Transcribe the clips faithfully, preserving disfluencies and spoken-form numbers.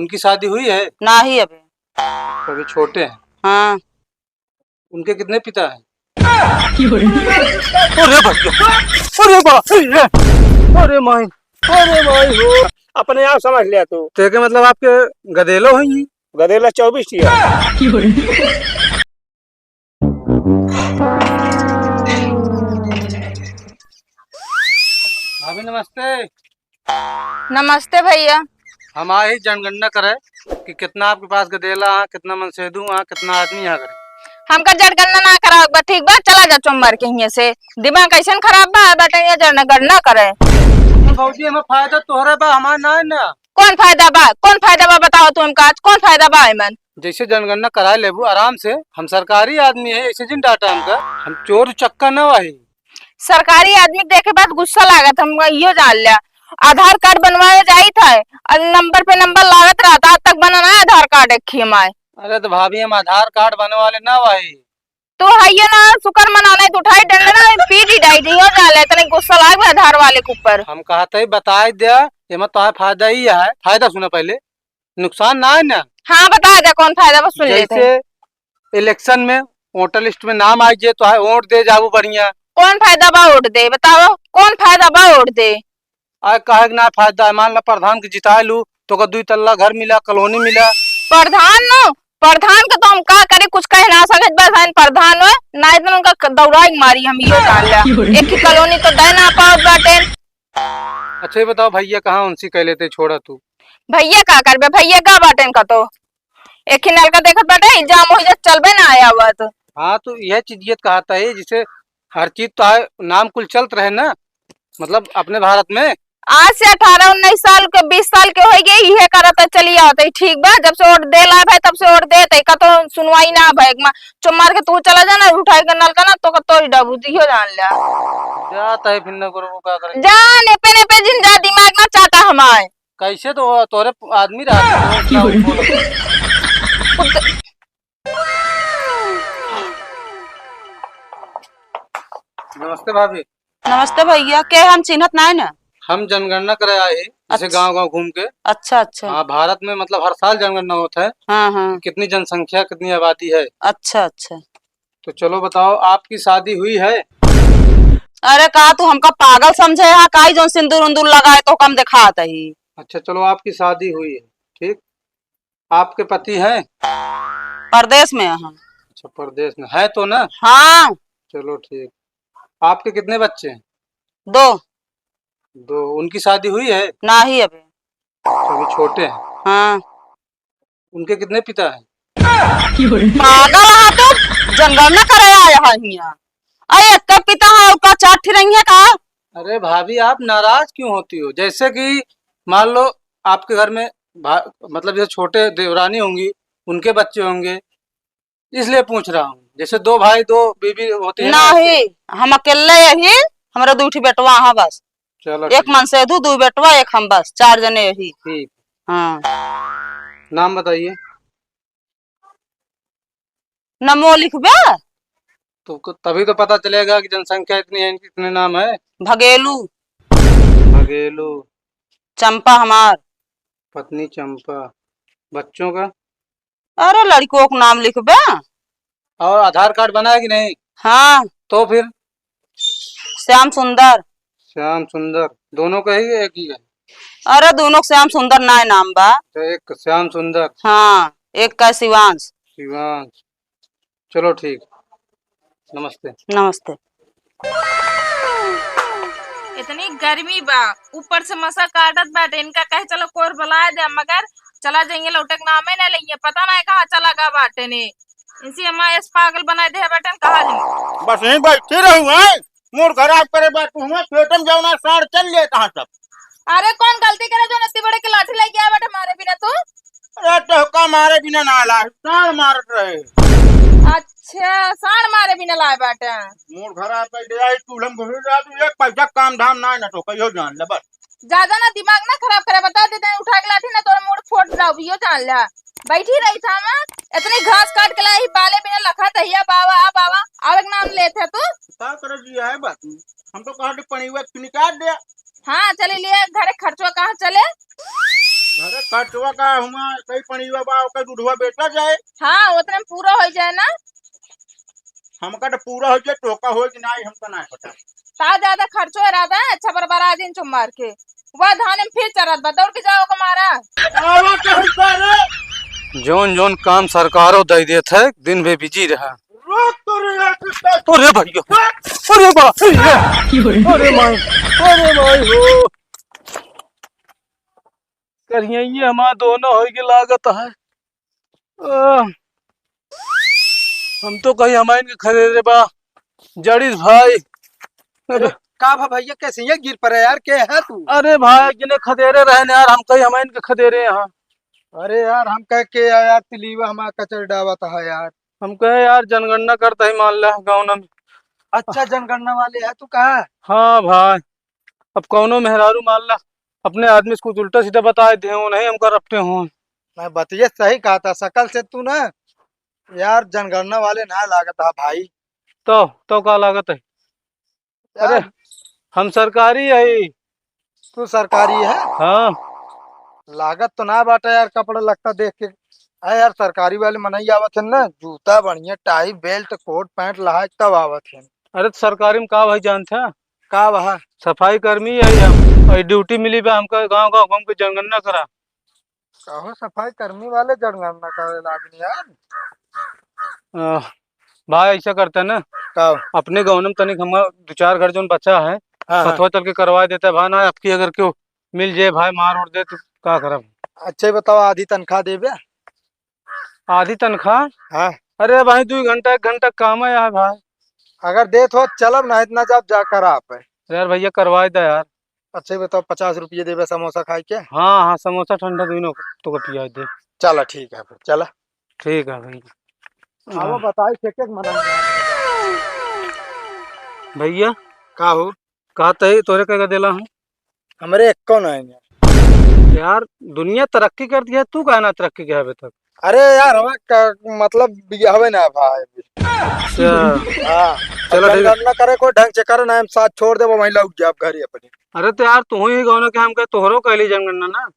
उनकी शादी हुई है? नाही अबे। तो अभी छोटे हैं। हाँ। उनके कितने पिता हैं? अरे भैया, अरे बाप रे, अरे माई, अरे माई हो। अपने आप समझ लिया तू। तो के मतलब आपके गदेलो हैं ये? गदेला चौबीस ही है। भाभी नमस्ते। नमस्ते भैया। हम आए ही जनगणना करे कि कितना आपके पास गदेला है, कितना मनसेधु है, कितना आदमी है घरे। हमका जनगणना ना करावे के बा, ठीक बा? चला जा चोम्बर के हियां से। दिमाग कैसन खराब बा, बाटे ये जनगणना करे। तो भौजी, हमें फायदा तोहरे बा, हमार ना है ना। कौन फायदा बा? कौन फायदा बा? बताओ तू हमका आज, कौन फायदा बा एमन? जैसे जनगणना कराए लेबू आराम से, हम सरकारी आदमी है, ऐसे जिन डाटा हमका, हम चोर उचक्का ना वाही। सरकारी आदमी के देखे बाद गुस्सा लागत, हम इहो जान लिया। आधार कार्ड बनवावे जाइत है और नंबर पे नंबर लागत रहता, आज तक बना ना आधार कार्ड एक ही हमारे। अरे तो भाभी, हम आधार कार्ड बनवाले ना भाई। तो है ये ना, शुक्र मना नहीं तो उठाई डंडा ना पीट ही डाई दी हो जाले, इतने गुस्सा लाग गया आधार वाले के ऊपर। हम कहते ही बताई दिया, एमा तो फायदा ही है। फायदा सुना पहले, नुकसान ना है ना। हाँ, बता दे कौन फायदा, बस सुन लेते हैं। जैसे इलेक्शन में वोटर लिस्ट में नाम आ जाए तो है वोट दे जाबू बढ़िया। कौन फायदा बा वोट दे, बताओ कौन फायदा बा वोट दे? आए काहे के ना फायदा है, मान ला प्रधान के जिताए लू तो का दुई तल्ला घर मिला, कॉलोनी मिला। प्रधान नो, प्रधान के तो हम का करी, कुछ कह ना सकत, बस हम प्रधान हो, ना इतना उनका क-, दौड़ाई के मारी हम, यो जान लिया। एक ही कॉलोनी तो दे ना पाओ बाटे। अच्छा, ये बताओ भैया कहाँ उनसे कह लेते, छोड़ा तू। भैया का करबे, भैया का बाटेन का तो एक ही नलका देखत बाटे, जाम हो जा, चलबे ना आया हुआ तो। हाँ, तो यह चीज ये कहता है, जिसे हर चीज तो है, नाम कुल चलत रहे ना, मतलब अपने भारत में। आज से अठारह उन्नीस साल के, बीस साल के हो गए, इहे करत है, चली आवत है, ठीक बा। जब से वोट दे ला भाई, तब से वोट देत है, का तो सुनवाई ना भाई। एक मा-, चुप मार के तू चला जा ना, उठाई के नलका ना, तो का तोरी डबू दियो जान लिया। जात है फिर ना करबो, का करे? जा, नेपे नेपे जिन जा, दिमाग ना चाटा हमार। कैसे तो तोरे आदमी रहा था, तो क्या हुआ? नमस्ते भाभी। नमस्ते भैया, के हम चिन्हत नाय ना? हम जनगणना करे आए हैं, जैसे अच्छा। गांव-गांव घूम के। अच्छा, अच्छा। हाँ, भारत में मतलब हर साल जनगणना होता है। हाँ, हाँ। कितनी जनसंख्या, कितनी आबादी है। अच्छा, अच्छा। तो चलो बताओ, आपकी शादी हुई है? अरे का तू हमका पागल समझे है? काई जौन सिंदूर उंदूर लगाए तो कम दिखात ही। अच्छा चलो, आपकी शादी हुई है, ठीक। आपके पति हैं? परदेस में हैं। अच्छा, परदेस में है तो ना? हाँ। चलो ठीक। आपके कितने बच्चे हैं? दो। दो। उनकी शादी हुई है? नाही अबे। अच्छा, अभी छोटे हैं। हाँ। उनके कितने पिता हैं? पागल है तू, जनगणना करे आया है हियां। अरे एक पिता है, उनका चार ठी रही है का? अरे भाभी, आप नाराज क्यों होती हो? जैसे कि मान लो आपके घर में भा-, मतलब जैसे छोटे देवरानी होंगी, उनके बच्चे होंगे, इसलिए पूछ रहा हूँ। जैसे दो भाई, दो बीबी होती है ना, नहीं, हम अकेले यही, हमरा दू ठी बेटवा है बस। चलो एक ठीक। मनसेधू, दू बेटवा, एक हम, बस चार जने यही। ठीक। हाँ। नाम बताइए। नमो लिखबे? तो क-, तभी तो पता चलेगा कि जनसंख्या इतनी है, इनके इतने नाम है। भगेलू। भगेलू। चंपा हमार। पत्नी चंपा। बच्चों का? अरे लड़कों का नाम लिखबे। और आधार कार्ड बना है कि नहीं? हाँ। तो फिर? श्याम सुंदर। श्याम सुंदर। दोनों का ही एक ही है? अरे दोनों का श्याम सुंदर नाय नाम बा। तो एक श्याम सुंदर। हाँ, एक का शिवांश। शिवांश। चलो ठीक, नमस्ते। नमस्ते। इतनी गर्मी बा, ऊपर से मसा काटत बाटे, इनका कहे चलो कोर बुलाए दे, मगर चला जाइए, लौटे के नामे ना लेइए, पता ना कहाँ चला गा बाटे ने। इनसे हमारे ऐसे पागल बनाए दे बाटे, कहाँ जाइए। बस यहीं बैठी रहू, हैं? मूड खराब करे बाटू हुआ, पेटम जाओ ना, साढ़ चल लिए कहाँ सब। अरे कौन गलती करे जो इतनी बड़े की लाठी लेके आया बाटे मारे बिना तू? अरे तोहका मारे बिना ना लाए, साढ़ मारत रहे। अच्छा, साढ़ मारे बिना लाए बाटे। मूड खराब कर दे, आई चूल्हा में घुस जा तू, एक पैसा काम धाम ना है ना तो कहियो जान ले बस। ज्यादा ना दिमाग ना खराब करे, बता देते हैं, उठा के लाठी ना तोरा मूड फोड़ जाओ, यो जान ले। बैठी रही था मैं, इतनी घास काट के लाई, बाले बिना लखा तहिया बावा, आ बावा, आवे के नाम लेत है तू। का करे जी, आए बात में। हम तो कहा कि पनीवा तू निकाल दे। हाँ, चले लिए घरे खर्चवा कहाँ चले? अरे खर्चवा का हुआ, कई पड़ीवा बा, ओकर दूधवा बेचा जाए। हाँ, ओतने में पूरा होइ जाए ना। हमका तो पूरा होइ जाए, तोहका होइ कि नाहीं, हमका नाहीं पता। ता ज्यादा खर्चो है रहता है, अच्छा बरबरा दिन चुम मार के। वह धान में फिर चरत बा, दौड़ के जाओ ओका मारा। आवा कहता रे। जौन जौन काम सरकारो दइ देत है, दिन भर बिजी रहा। रोक तो रे यार, कितना अरे भैया, अरे बा, अरे, अरे माई, अरे माई हो। करिया ये हमार दोनों होइ के लागत है। आह, हम तो कही हमाइन के खदेरे बा, जड़ीस भाई। अरे, का भा भैया, कैसे ये गिर पड़े यार, के है तू? अरे भाई, जिन्हें खदेरे रहे न यार, हम कही हमाइन के खदेरे यहाँ। अरे यार, हम कह के यार, तिलीवा हमार कचर डावत है यार। हम कहे यार, जनगणना करता ही मान ला गाँव में। अच्छा, जनगणना वाले है तू कहा? हाँ भाई, अब कौनो मेहरारू मान ला, अपने आदमी से कुछ उल्टा सीधा बताए दे, वो नहीं हमका रपटे हों। मैं बतिये सही कहा था, शकल से तू ना यार जनगणना वाले ना लागत हा भाई। तो, तो का लागत है? अरे, यार। हम सरकारी है। तू सरकारी है? हाँ। लागत तो ना बाटे यार, कपड़ा लत्ता देख के। अरे यार, सरकारी वाले मनई आवत है ना, जूता बढ़िया, टाई, बेल्ट, कोट, पैंट लहाय तब आवत है। अरे, तो सरकारी में का भाई जानत है? का बा? सफाई कर्मी है हम, और ड्यूटी मिली बा हमका, गाँव गाँव घूम के जनगणना करा। कहो सफाई कर्मी वाले जनगणना करे लागनी यार। अ, भाई ऐसा करते हैं ना, का? अपने गाँव में तनिक हमारा दो चार घर जौन बचा है, हाँ, हाँ। सथवा चल के करवा देता है भाई, ना आपकी अगर क्यों मिल जाए भाई, मार उड़ दे तो का करब? अच्छा ही बताओ, आधी तनख्वाह देबे? आधी तनख्वाह? हाँ। अरे भाई, दो घंटा, एक घंटा काम है यार भाई। अगर देत हो, चलब, नहीं इतना जब जा कर आप। यार भैया, करवाए दे यार। अच्छा, ये बताओ, पचास रुपये देबे समोसा खाए के? हाँ, हाँ, समोसा ठंडा दूनो तो पिया दे। चला, ठीक है फिर, चला। ठीक है भैया। आओ, हाँ। बताई, के के मना। भैया। का हो? का तही तोरे के देला हूँ? हमरे एको नहीं है। यार, दुनिया तरक्की कर दिया, तू काहे ना तरक्की के अबे तक? अरे यार, हमार का, मतलब, बियाहवे ना भाई। अच्छा। हाँ। चलो, अब ठीक है। जनगणना करे कोई ढंग से करे ना, हम साथ छोड़ देबो, वहीं लौट जाब घरे अपने। अरे तो यार, तू ही गौना के हम कहे, तोहरो कहली जनगणना ना।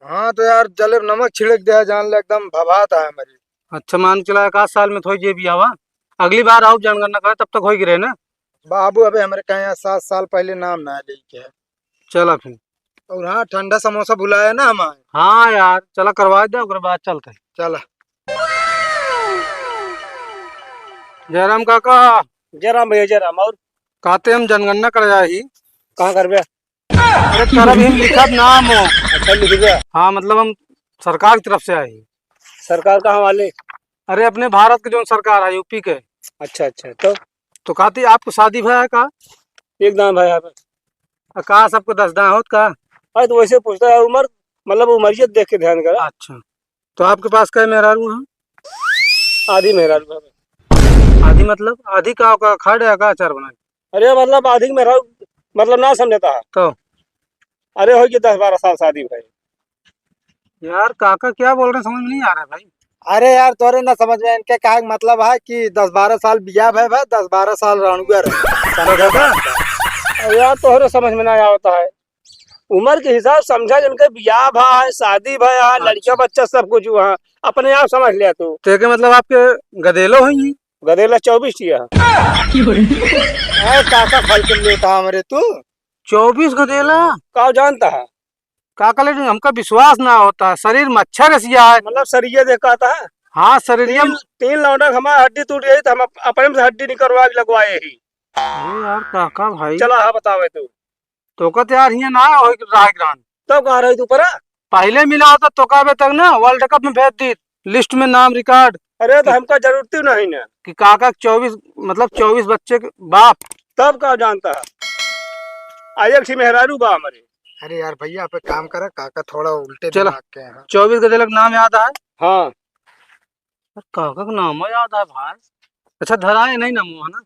हाँ, तो यार, जले नमक छिड़क दिया, जान ले, एकदम भभात है हमारी। अच्छा, मान के चला, एक आध साल में थोड़ी जे बियाहवा, अगली बार आओ जनगणना करे, तब तक होई गिरे ना। बाबू, अबे हमरे कहे यहाँ सात साल पहले नाम ना लेके है। चला फिर। और हाँ, ठंडा समोसा भुलाया ना हमारे। हाँ यार, चला करवा दे, ओकरे बाद चलते हैं। चला। जयराम काका। जयराम भैया, जयराम। और? कहते हम जनगणना कर जाही। कहाँ करबे? अरे, करब ही, लिखब नाम हो। अच्छा, लिख गया। हाँ, मतलब हम सरकार की तरफ से आए। सरकार कहाँ वाले? अरे, अपने भारत के जौन सरकार है, यूपी के। अच्छा, अच्छा, तो? तो कहती, आपको शादी भया है का? एक दान भाई आप। आ, का सबको दस दान होत का? अरे, तो वैसे पूछता है, उम्र, मतलब उमरियत देख के ध्यान करा। अच्छा, तो आपके पास कै मेहरारू हैं? आधी मेहरारू है। आधी मतलब? आधी का, का खाड़ है का अचार बनाए? अरे, मतलब आधी मेहरारू, मतलब ना समझता है। तो? अरे, हो गए दस बारह साल शादी भए। यार, काका क्या बोल रहे हैं, समझ में नहीं आ रहा है भाई। अरे यार, तोरे ना समझ में, इनके कहे के मतलब है कि दस बारह साल बियाह भए भाई, दस बारह साल रणुआ रहे। समझा था? अरे यार, तोहरे समझ में ना आवता है। उम्र के हिसाब समझा, जिनके बियाह भा है, शादी भा है, अच्छा। लड़किया बच्चा सब कुछ हुआ है, अपने आप समझ लिया तू। तो के मतलब आपके गदेलो हुई? गदेला चौबीस टिया है। अरे काका, फल के लेता हमरे तू। चौबीस गदेला? का जानता है? का कर लेते? हमका विश्वास ना होता, शरीर मच्छर ऐसिया है। मतलब शरीर देख कहता है? हाँ, शरीर तीन, तीन लौंडा हमारा हड्डी टूट गई तो हम अप-, अपने से हड्डी निकलवा के लगवाए ही। अरे यार, काका भाई। चला, हाँ, बतावे तू। तो कहते यार, हियां ना हो राह ग्रहण। तब कहाँ रही तू परा? पहले मिला होता तो कहबे तक ना, वर्ल्ड कप में भेज दी, लिस्ट में नाम रिकॉर्ड। अरे, तो हमका जरूरत ही नहीं ना। कि काका के चौबीस, मतलब चौबीस बच्चे के बाप। तब का जानता है? आ एक ठी मेहरारू बा हमारे। अरे यार भैया, आप एक काम करा, काका थोड़ा उल्टे चला। दिमाग के हैं। चौबीस गदेला के नाम याद है? हाँ। काका का नाम याद है भाई? अच्छा, धराए नहीं ना मुँह ना?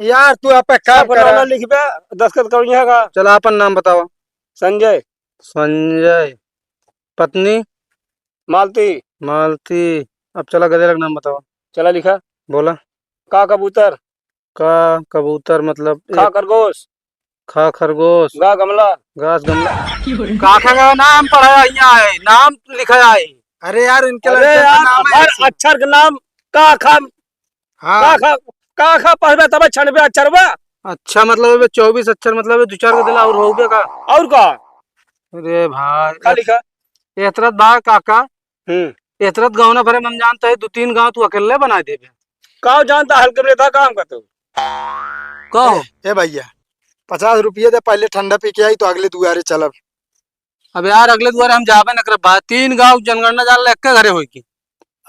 यार, तू आप एक काम सबका नाम करा। ना लिखबे, दस्तखत करिया का। चला, अपन नाम बताओ। संजय। संजय। पत्नी? मालती। मालती। अब चला, गदेला का नाम बताओ। चला, लिखा। बोला। का कबूतर। का कबूतर मतलब खा एक खरगोश। ख खरगोश। ग गमला। ग गमला। काका का नाम पढ़ा यहाँ है, नाम लिखा है। अरे यार, इनके अरे लड़के का यार, नाम है हर ऐसे। अक्षर के नाम का खा, हाँ। का खा, का खा पढ़बे तब छनबे अक्षर बा। अच्छा, मतलब एबे चउबीस अक्षर, मतलब दू चार गो दिला और होबे का? और का? अरे भाई, का लिखा? एतरत बा काका, हम्म। एतरत गौना भरे में हम जानता है, दू तीन गाँव तू अकेले बना देबे। का जानता, हल्के में लेता काम का तू? कहो। ए, ए भैया, पचास रुपये दे, पहले ठंडा पी के आई तो अगले दुआरे चलब। अब यार, अगले दुआरे हम जाबे न करब बा। तीन गाँव जनगणना जान ले, एक्के घरे होई की।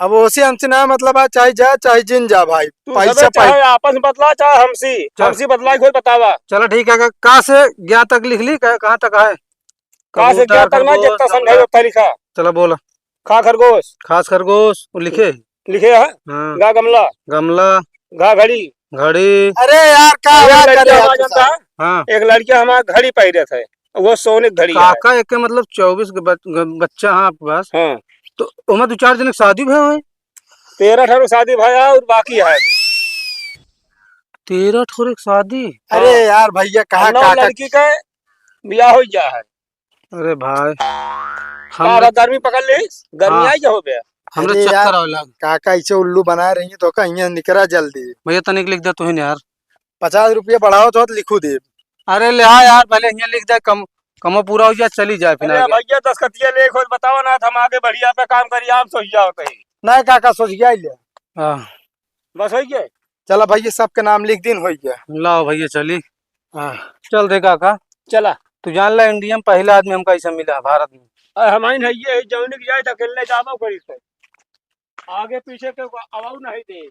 अब ओसे हमसे ना मतलब आ, चाहे जा, चाहे जिन जा भाई। तू पैसा सबे चाहे पाई। आपस में बतला, चाहे हमसी। चल। हमसी बतलाई, कोई बतावा। चलो ठीक है, का, का से ज्ञा तक लिख ली, का, कहाँ तक है? का से कबूतर, ज्ञा तक ना, खरगोश, जितना समझाई गमला। उतना लिखा। चलो बोला। खा खरगोश। खास खरगोश, वो लिखे? लिखे है? हाँ। गा गमला। गमला। घा घड़ी। घड़ी। अरे यार, का अरे बात लड़किया करे यार आवाज तू आता साहब? है। हाँ। एक लड़किया हमारा घड़ी पहिरत है, वो सोने की घड़ी है। काका, एक के मतलब चउबीस के बच-, ग-, बच्चा है आपके पास। हाँ। तो ओमा दू चार जने के शादी भय होए? तेरह ठारो शादी भय है और बाकी है। तेरह ठोरे के शादी? अरे हाँ। यार भैया, कहाँ और नौ काका लड़की के बियाह हो गया है। अरे भाई, का हमरा बा, गर्मी पकड़ ली? गर्मी हाँ। आई हो बे? हमरा अरे चक्कर यार, आवे लाग। काका ऐसे उल्लू बनाए रही तो का, यहाँ निकरा जल्दी। भैया, तनिक लिख दे तू ही यार। पचास रुपया बढ़ाओ तो लिखू दे। अरे ले आ यार, पहले यहाँ लिख दे, कम, कमो पूरा हो जाए, चली जाए फिर अरे आगे। भैया, दस्तखतिया ले खुद बताओ ना, हम आगे बढ़िया पे काम करी, आप सोच जाओ कहीं। नहीं काका, सोच गया ही ले। हाँ। बस हो गया? चला भैया, सबके नाम लिख दिन, हो गया। लाओ भैया, चली। हाँ। चल दे काका। चला। तू जान ला, इंडिया में पहला आदमी हमका ऐसा मिला भारत में। अरे हमारी नहीं, ये जौनी की जाए तो अकेले जाबो करी से। आगे पीछे के अलाउ नहीं दे।